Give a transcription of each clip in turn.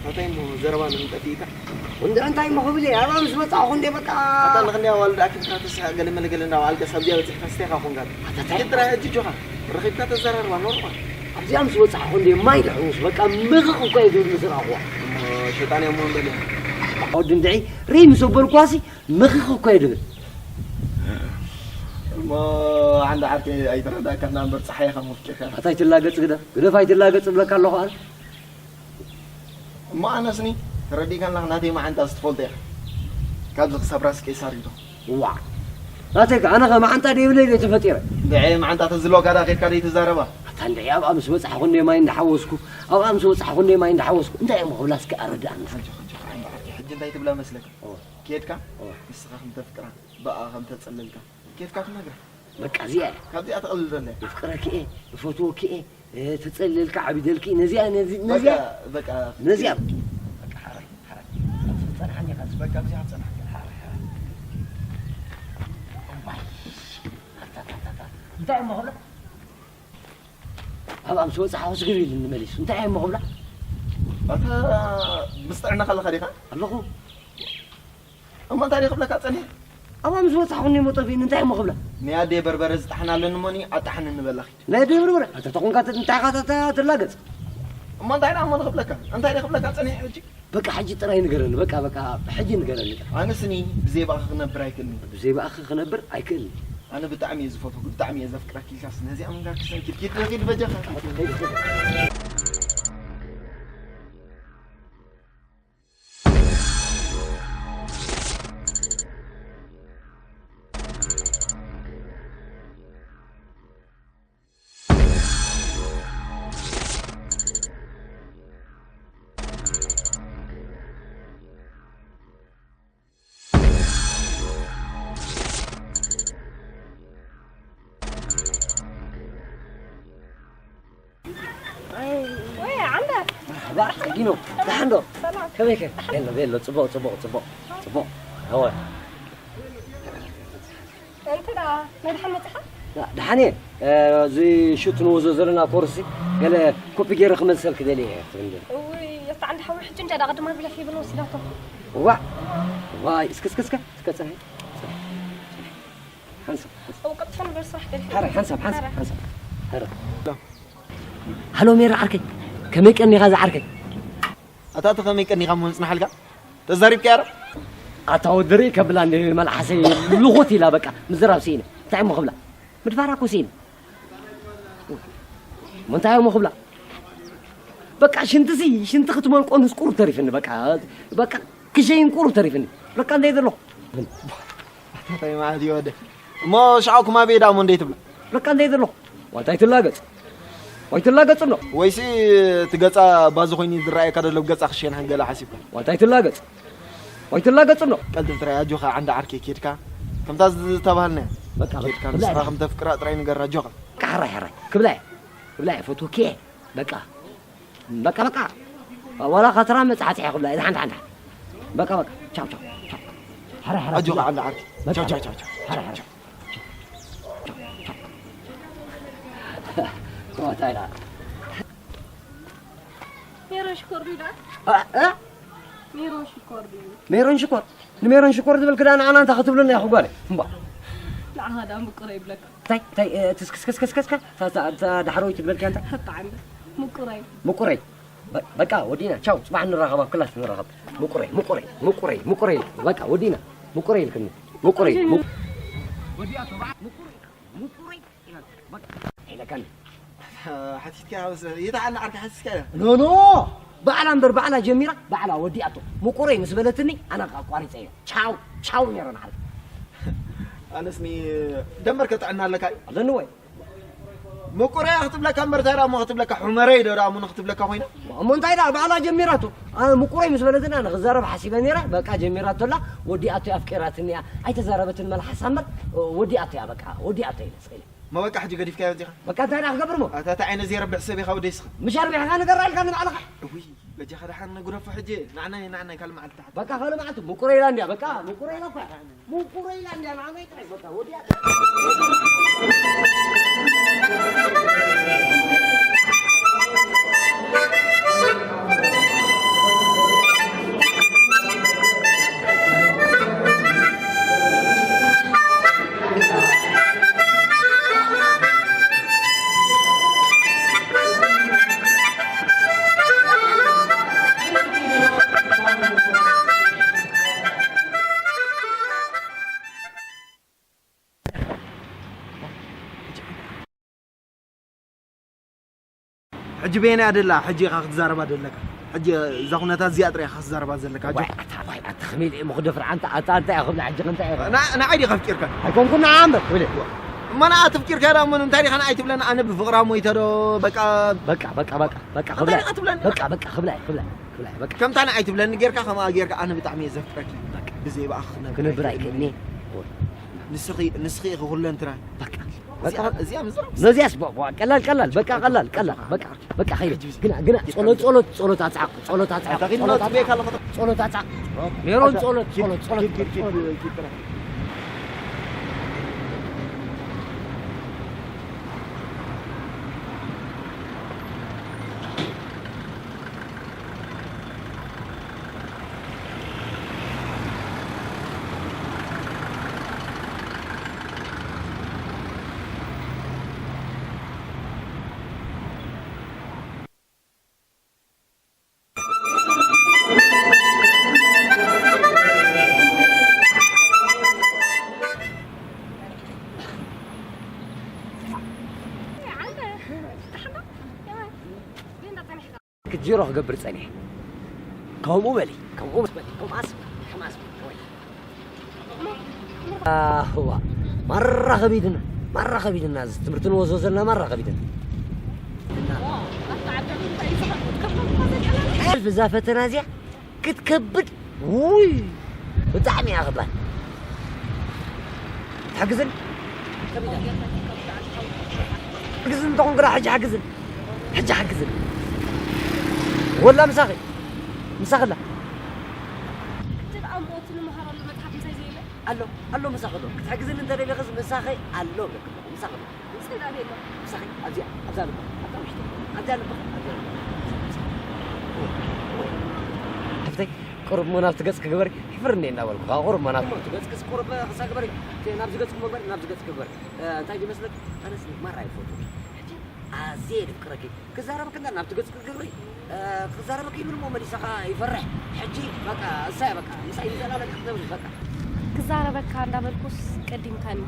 እንታይ እሞ ዘረባ ንምንጠፊእካ? እንደ እንታይ እሞ ክብል እየ? ኣብኣ ምስ መጻእኹ እንደ በቃ ኣታ ንኽንደይ ኣዋልድ ኣኪብካ ተስፋ ገለ መለ ገለ እንዳበልካ ሳብዚኣ በጺሕካ ስቴኻ ኮንካ። ኣታ እንታይ? ግን ጥራይ ሕጂ ጆኻ ረኺብካ ተዘራርባ ኖርማል። ኣብዚኣ ምስ በጻሕኹ እንደ ማይ ድሕር ምስ በቃ ምኽኽ እኮ እየ ዝብል ምስ ረኣኹዋ። እሞ ሸጣን እያ እሞ ንበል እያ። ወዲ እንድዒ ርይ ምስ ኣበልኳሲ ምኽኽ እኮ እየ ድብል። እሞ ሓንዳ ዓርከይ ኣይተረዳእካና እምበር ጸሓይ ኢኻ መፍቂርካ። ኣታ ኣይትላገጽ ግደፍ፣ ግደፍ ኣይትላገጽ እብለካ ኣለኹ ኣነ። እሞ ኣነስኒ ተረዲእካ ኣለኻ ናተይ መዓንጣ ዝትፈልጦ ኢኻ። ካብዚ ክሳብ ራስ ቄሳር እዩ። ዋዕ! ናተይ ከ ኣነ ከ መዓንጣ ደይብለይ ድየ ተፈጢረ? እንድዒ መዓንጣ ተዝህልወካ ደኣ ኬድካ ደይትዛረባ? ኣታ እንድዒ ኣብኣ ምስ በጻሕኹ እንደ ማይ እንዳሓወስኩ፣ ኣብኣ ምስ በጻሕኹ እንደ ማይ እንዳሓወስኩ፣ እንታይ እሞ ክብላ እስኪ ኣረድኣኒ። ሕጂ፣ ሕጂ፣ ሕጂ፣ ሕጂ እንታይ ትብላ መስለካ? እወ። ኬድካ እወ። ንስኻ ከም ተፍቅራ፣ ብኣ ከም ተጸለልካ፣ ኬድካ ትነግራ። በቃ እዚኣ እያ። ካብዚኣ ትቐልል ዘላ። የፍቅረኪ እየ፣ እፈትወኪ እየ፣ እ፣ ትጸልልካ ዓቢደልኪ፣ ነዚኣ፣ ነዚ-፣ በቃ፣ ነዚኣ፣ በቃ፣ ነዚኣ። በቃ፣ ሓራይ፣ ሓራይ። ጸንሓኒ ኢኻ። በቃ፣ ኣብዚኣ ጸንሓኒ። ሓራይ፣ ሓራይ። እዋይ። ኣታ፣ ኣታ፣ ኣታ፣ ኣታ። እንታይ እሞ ክብላ? ኣብኣ ምስ ወጻኻ ስግር ኢሉ ንመሊሱ። እንታይ እሞ ክብላ? ኣታ፣ ምስ ጥዕና ከለኻ ዲኻ? ኣለኹ። እሞ እንታይ ደይ ክብለካ ጸኒሐ? ኣብኣ ምስ በጻሕኩ እሞ ጠፊእኒ፣ እንታይ እሞ ክብላ? ናይ ኣደይ በርበረ ዝጠሓን ኣለኒ እሞኒ ኣጣሕኒ ንበላ ኪድ። ናይ ኣደይ በርበረ? ኣታ ተኾንካ ተ-፣ እንታይ ኢኻ ተ-፣ ተ-፣ ትላገጽ? እሞ እንታይ ደኣ እሞ ንኽብለካ? እንታይ ደይ ክብለካ ጸኒሐ ሕጂ? በቃ ሕጂ ጥራይ ንገረኒ፣ በቃ፣ በቃ፣ ሕጂ ንገረኒ። ኣነስኒ ብዘይ ብኣኺ ክነብር ኣይክእልን። ብዘይ ብኣኺ ክነብር ኣይክእልን። ኣነ ብጣዕሚ እየ ዝፈትወኪ፣ ብጣዕሚ እየ ዘፍቅረኪ ኢልካስ ነዚኣ መንጋር ክሰንኪ ኪድ፣ ኪድ በጃኻ። ወይ ዓንዳ። መርሓባ፣ ጸጊኖ። ደሓን ዶ? ሰላም። ከመይ ከ? ደሓን። ቤሎ፣ ቤሎ፣ ጽቡቕ፣ ጽቡቕ፣ ጽቡቕ፣ ጽቡቕ። እወ። እንተ ደኣ ናይ ደሓን መጺኻ? ዳ-፣ ደሓን እየ። እ፣ እዚ ሹት ንወስዶ ዘለና ኮርሲ ገለ ኮፒ ገይረ ክመልሰልኪ ደልየ እየ፣ ትብል እንድያ። እውይ፣ እታ ዓንዲ ሓወይ ሕጂ እንድያ ደኣ ቅድም ኣቢላ ፌቨን ወሲዳቶ። እዋእ፣ እዋይ፣ እስከ፣ እስከ፣ እስከ፣ እስከ ጽንሒ። ሓንሳብ፣ ሓንሳብ። እው፣ ቀልጥፈ ንበር ስራሕ ገዲፈ። ሓረ፣ ሓንሳብ፣ ሓንሳብ፣ ሓረ። ሓንሳብ። ሓረ። ሃሎ ሜሪ ዓርከይ፣ ከመይ ቀኒኻ ዝዓርከይ? ኣታ፣ ኣታ ከመይ ቀኒኻ እሞ ምጽናሓልካ? ተዛሪብካያ ዶ? ኣታ ወዲ ርኢ ከብላ እንደ መልሓሰይ ልኹት ኢላ በቃ ምዝራብ ስኢነ። እንታይ እሞ ክብላ? ምድፋራ እኮ ስኢነ። እሞ እንታይ እሞ ክብላ? በቃ ሽንትሲ፣ ሽንቲ ክትመልቆ ንስ ቁሩብ ተሪፍኒ። በቃ፣ በቃ ክሸይን ቁሩብ ተሪፍኒ። በቃ እንታይ ዘለኹ? ኣታ እንታይ ማለት እዩ ወደ? እሞ ሽዓ ኩማ ቤዳ እሞ እንዴት ትብላ? በቃ እንታይ ዘለኹ? ዋንታ ኣይትላገጽ። ኣይትላገጽ እንዶ። ወይሲ እቲ ገጻ ባዚ ኮይኑ ዝረኣየካ ዘሎ ገጻ ክሸይን ሓንገላ ሓሲብካ? ዋንታ ኣይትላገጽ። ኣይትላገጽ እንዶ። ቀልጥፍ ጥራይ ኣጆኻ ዓንዲ ዓርከይ ኬድካ። ከምታ ዝተባህልናያ። በቃ፣ በቃ፣ ኬድካ ብላዕ ንስኻ ኢኻ። ከም ተፍቅራ ጥራይ ንገራ ኣጆኻ። በቃ፣ ሕራይ፣ ሕራይ። ክብላ እየ። ክብላ እየ። ፈትወኪ እየ። በቃ። በቃ፣ በቃ። ዋላ ኸትራ መጽሓጽ እየ ክብላ እየ። ሓንታ፣ ሓንታ። በቃ፣ በቃ። ቻው፣ ቻው፣ ቻው። ሕራይ፣ ሕራይ። ኣጆኻ ዓንዲ ዓርከይ። በቃ። ቻው፣ ቻው፣ ቻው፣ ቻው። ሕራይ፣ ሕራይ። ቻው፣ ቻው። ቻው፣ ቻው። ታይ ኢላ? ሜሮን ሽኮር ድዩ ደኣ? እ? እ? ሜሮን ሽኮር ድዩ? ሜሮን ሽኮር? ንሜሮን ሽኮር ዝብል ክዳን ኣና እንታይ ክትብሉና ኢኹ ጓለይ? እምባ። ንዓኻ ደኣ ምቁረይ ይብለካ። ታይ፣ ታይ፣ እ፣ ትስክስክስክስክስካ? እታ፣ እታ፣ እታ ዳሕረወይቲ ትበልክያ እንታይ? ኣታ ዓንደ፣ ምቁረይ። ምቁረይ። በ-፣ በቃ ወዲና፣ ቻው፣ ጽባሕ ንራኸብ፣ ኣብ ክላስ ንራኸብ። ምቁረይ፣ ምቁረይ፣ ምቁረይ፣ ምቁረይ። በቃ ወዲና። ምቁረይ ኢልክኒ። ምቁረይ፣ ምቁረይ። ምቁረይ። ምቁረይ። በቃ። ኢለካኒ። ሓቲትካ መሰለኒ። ይታ ዓንዲ ዓርከይ ሓቲትካ? ኖ፣ ኖ። ባዕላ እምበር ባዕላ ጀሚራ፣ ባዕላ ወዲኣቶ። ምቁረይ ምስ በለትኒ፣ ኣነ ኣቋሪጸዮ። ቻው፣ ቻው ሜሮን ዓርከይ። ኣነስኒ ደንበርከ ጥዕና ኣለካ እዩ ኣለኒ ወይ? ምቁረያ ክትብለካ እምበር እንታይ ደኣ እሞ ክትብለካ፣ ሑመረይ ዶ ደኣ እሞ ንክትብለካ ኮይና? እሞ እንታይ ደኣ ባዕላ ጀሚራቶ። ኣ፣ ምቁረይ ምስ በለትና ንክዛረብ ሓሲበ ነይረ። በቃ ጀሚራቶ ኣላ። ወዲኣቶ እያ፣ ኣፍቂራትኒ እያ። ኣይተዛረበትን መልሓሳ እምበር፣ ወዲኣቶ እያ፣ በቃ ወዲኣቶ ኢለ ስቕ ኢለ። እሞ በቃ ሕጂ ገዲፍካዮ እንዲኻ? በቃ እንታይ ደኣ ክገብር እሞ? ኣታ፣ ኣታ ዓይነ ዘይረብሕ ሰብ ኢኻ ወደይ ስኻ። ምሽ ኣርቢሕካ ንገራ ኢልካ ንባዕልኻ። እውይ፣ በጃኻ ደሓን ንግደፎ ሕጂ። ንዓናይ፣ ንዓናይ ካልእ መዓልቲ ተሓት። በቃ ካልእ መዓልቲ ምቁረይ ኢላ እንድያ፣ በቃ ምቁረይ ኢላ እኳ። ምቁረይ ኢላ እንድያ፣ ንዓናይ ጥራይ በቃ ወዲኣ። ሕጂ በየናይ ኣደላ ሕጂ ኢኻ ክትዛረባ ደለካ? ሕጂ እዛ ኩነታት እዚኣ ጥራይ ኢኻ ክትዛረባ ዘለካ። ሕጂ ዋይ፣ ኣታ፣ ዋይ፣ ኣታ፣ ከመይ ኢለ እሞ ክደፍር? ኣንታ፣ ኣታ፣ እንታይ እየ ክብላ? ሕጂ እንታይ እየ ክብላ? ና-፣ ንዓይ ዲኻ ኣፍቂርካ? ኣይኮንኩን ንዓ እምበር፣ ወለ። እማ ንዓ ተፍቂርካ ዳ እሞ እንታይ ዲኻ ንዓይ ትብለኒ? ኣነ ብፍቕራ ሞይተ ዶ? በቃ በቃ፣ በቃ፣ በቃ፣ በቃ፣ እንታይ ክብላ? ዲኻ ትብለኒ? በቃ፣ በቃ፣ ክብላ፣ ክብላ፣ ክብላ፣ በቃ። ከምታ ንዓይ ትብለኒ ጌርካ፣ ከምኣ ጌርካ፣ ኣነ ብጣዕሚ እየ ዘፍቅረኪ። በቃ። ብዘይ ብኣኽ ክነብር ክነብር ኣይክእልን። ኣይክእልን እየ። ንስኺ፣ ንስኺ ኢኺ ኩለንትና። በቃ። በቃ። እዚኣ፣ እዚኣ ምዝራብ። ነዚያስ ቧ-፣ ቧ-፣ ቀላል፣ ቀላል፣ በቃ፣ ቀላል፣ ቀላል፣ በቃ፣ በቃ፣ ከይደ። ግና፣ ግና፣ ጸሎት፣ ጸሎት፣ ጸሎት ኣጽዓቕ፣ ጸሎት ኣጽዓቕ፣ ኣታ ግን ጸሎት ኖት ኣጽዓቕ፣ ቤካ ኣለኹ። ጸሎት ኣጽዓቕ። ሜሮን ጸሎት፣ ጸሎት፣ ጸሎት፣ ኪድ፣ ኪድ፣ ጸሎት። ኪድ፣ ኪድ፣ ኪድ። ዜሮ ክገብር ጸኒሐ። ከምኡ በሊ፣ ከምኡ በሊ፣ ከምኣስ፣ ከምኣስ፣ ከምኣስ። ኣህዋ፣ ማራ ከቢድና፣ ማራ ከቢድና፣ እዚ ትምህርቲ ንወስዶ ዘለና ማራ ከቢድና። እዛ ፈተና እዚኣ ክትከብድ፣ ውይ፣ ብጣዕሚ እያ ከባድ። ትሕግዝን? ሓግዝን እንተኾንኩ ደኣ ሕጂ ሓግዝን። ሕጂ ሓግዝን። ወላ ምሳኺ? ምሳኺ ኣላ? እቲ ደኣ እሞ እቲ ንመሃረሉ መጽሓፍ ምሳይ ዘየለ? ኣሎ፣ ኣሎ ምሳኺ ኣሎ። ክትሕግዝኒ እንተ ደሊኽስ ምሳኺ ኣሎ እብለኪ ኣለኹ። ምሳኺ ኣሎ። ምሳይ ደኣ ኣሎ? ምሳኺ ኣብዚኣ፣ ኣብዛ ልባ፣ ኣብዛ ውሽጢ፣ ኣብዛ ልባ፣ ኣብዛ ልባ። ሓፍተይ፣ ቁሩብ እሞ ናብቲ ገጽ ክግበርኪ፣ ሕፍር እንዴ እናበልኩ፣ ካብ ቁሩብ እሞ ናብቲ እሞ እቲ ገጽክስ ቁሩብ ክሳብ ግበሪ። እቲ ናብዚ ገጽ እሞ ግበሪ፣ ናብዚ ገጽ ክግበሪ። እ፣ እንታይ ድዩ መስለኪ? ኣነስ ማራ ይፈቱ። ሕጂ ኣዝየ የፍቅረኪ። ክዛረበኪ እንዳ ናብቲ ገጽ ክግበሪ። እ፣ ክዛረበኪ ይብል እሞ መሊሳ ኸኣ ይፈርሕ። ሕጂ በቃ እሳ እያ በቃ፣ ምሳይ ይዘላለካ ክትነብሪ በቃ። ክዛረበካ እንዳበልኩስ ቀዲምካኒ።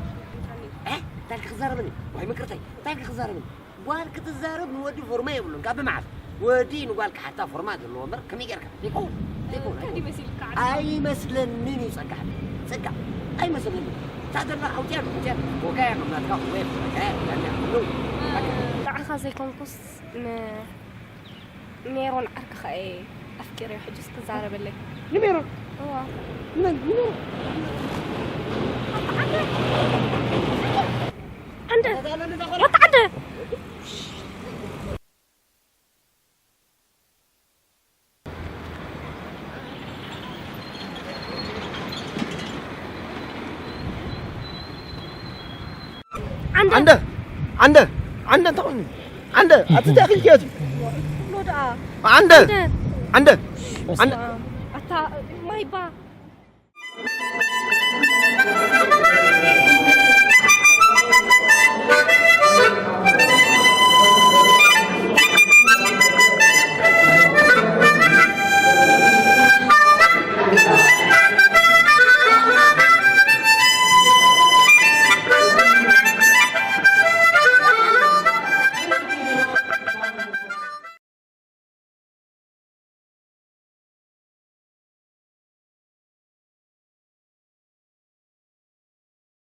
እ? እንታይ ክዛረበኒ? ዋይ ምቅርተይ፣ እንታይ ክዛረበኒ? ጓል ክትዛረብ ንወዲ ፎርማ የብሉን። ካብ መዓስ ወዲ ንጓል ክሓታ ፎርማ ዘለዎ እምበር ከመይ ጌርካ? ዘይከውን፣ ዘይከውን፣ እንታይ ኣይከውን። ይመስልካ ዓድኻ? ኣይመስለንን እዩ ጸጋ። ጸጋ፣ ኣይመስለንን። እታ ዘላ ኣውጽያ፣ ኣውጽያ። ኮካያ ከም ናትካ ወይ ኮካያ፣ ያኔ፣ ኖ። ንዓኻ ዘይኮንኩስ ን-፣ ሜሮን ዓርክኻ እየ ኣፍቂረዮ። ሕጅስ ክዛረበለይ። ንሜሮን? እዋ። ንመን? ንሜሮን? ዓንደ! ወታ ዓንደ! ዓንደ! ዓንደ! ዓንደ! ዓንደ እንታይ ኮይኑ? ዓንደ! ኣቲ እንታይ ኣኺልኪ ኣቲ? ትብሎ ደኣ። ዓንደ! ዓንደ! ዓንደ! በስመ ዓንደ! ኣብ። ኣታ ማይባ።